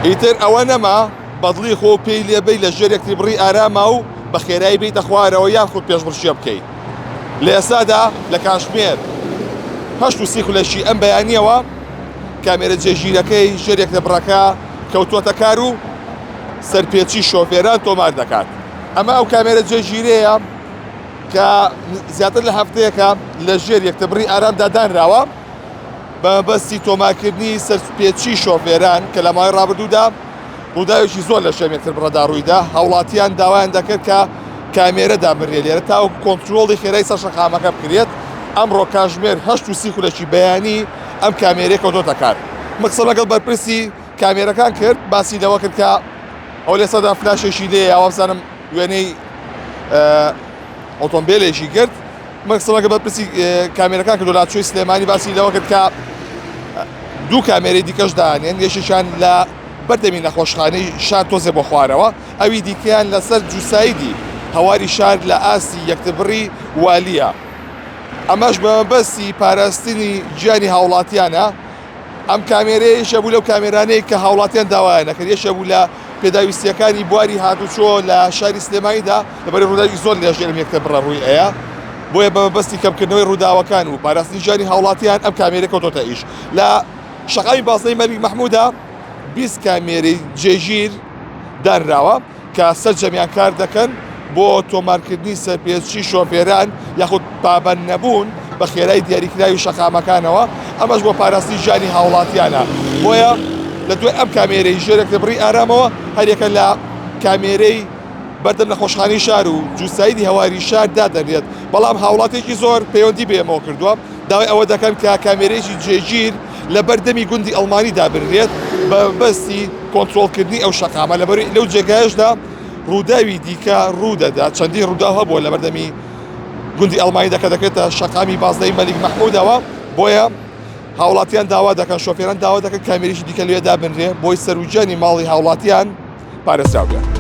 ئیتر ئەوە نەما بەدڵی خۆ پێی لێبەی لە ژێر یەکتری بڕی ئاراما و بە خێرایی بیتە خوارەوە یان خود پێشبڕکێ بکەیت. لە ئێستادا لە کاتژمێر 8:30 خولەکی ئەم بەیانیەوە کامێرە جێگیرەکەی ژێر یەکتربڕەکە کەوتووەتە کار و سەرپێچی شۆفێران تۆمار دەکات. ئەمە ئەو کامێرە جێگیرەیە کە زیاتر لە هەفتەیەکە لە ژێر یەکتربڕی ئارامدا دانراوە بە مەبەستی تۆمارکردنی سەرپێچی شۆفێران کە لە ماوەی ڕابردوودا ڕووداوێکی زۆر لە شوێن یەکتربڕەدا ڕوویدا، هاوڵاتیان داوایان دەکرد کە کامێرە دابنرێت لێرە تاوەکو کۆنترۆڵی خێرای سەر شەقامەکە بکرێت. ئەمڕۆ کاتژمێر 8:30 خولەکی بەیانی ئەم کامێرەیە کەوتۆتە کار. من قسەم لەگەڵ بەرپرسی کامێرەکان کرد، باسی لەوە کرد کە ئەو لە سەدا فلاشێکی لێیە، وابزانم وێنەی ئۆتۆمبیلێکی گرت. من قسەم لەگەڵ بەرپرسی کامێرەکان کرد و لاچۆی سلێمانی باسی لەوە کرد کە دوو کامێرەی دیکەش دانێن، یەکێکیان لە بەردەمی نەخۆشخانەی شار تۆزێ بۆ خوارەوە، ئەوی دیکەیان لەسەر جوسایدی هەواری شار لە ئاستی یەکتربڕی والیە. ئەمەش بە مەبەستی پاراستنی گیانی هاوڵاتیانە. ئەم کامێرەیە یەکێک بوو لەو کامێرانەی کە هاوڵاتیان داوایان نەکرد، یەکێک بوو لە پێداویستیەکانی بواری هاتوچۆ لە شاری سلێمانیدا، لەبەری ڕووداوی زۆر لێژێرم یەکتر بڕە ڕووی ئەیە. بۆیە بە مەبەستی کەمکردنەوەی ڕووداوەکان و پاراستنی ژیانی هاوڵاتیان ئەم کامێرە کەوتۆتە ئیش. لە شەقامی بازنەی مەلیک مەحمودا 20 کامێرەی جێگیر دانراوە کە سەرجەمیان کار دەکەن بۆ تۆمارکردنی سەرپێچی شۆفێران یاخود پابەند نەبوون بە خێرای دیاریکراوی شەقامەکانەوە، ئەمەش بۆ پاراستنی ژیانی هاوڵاتیانە. بۆیە لە دوای ئەم کامێرەی ژێرەکە بڕی ئارامەوە هەریەکە لە کامێرەی بەردەم نەخۆشخانەی شار و جوسایدی هەواری شار دادەنرێت، بەڵام هاوڵاتێکی زۆر پەیوەندی بە ئێمەوە کردووە داوای ئەوە دەکەن کە کامێرەیەکی جێگیر لە بەردەمی گوندی ئەڵمانی دابنرێت بە مەبەستی کۆنترۆڵکردنی ئەو شەقامە، لەبەر لەو جێگایەشدا ڕووداوی دیکە ڕوودەدا، چەندین ڕووداو هەبووە لە بەردەمی گوندی ئەڵمانیدا کە دەکرێتە شەقامی بازنەی مەلیک مەحمودەوە، بۆیە هاوڵاتیان داوا دەکەن، شۆفێران داوا دەکەن کامێرێکی دیکە لێ دابنرێ بۆی سەروگیانی ماڵی هاوڵاتیان پارێزراو بێت.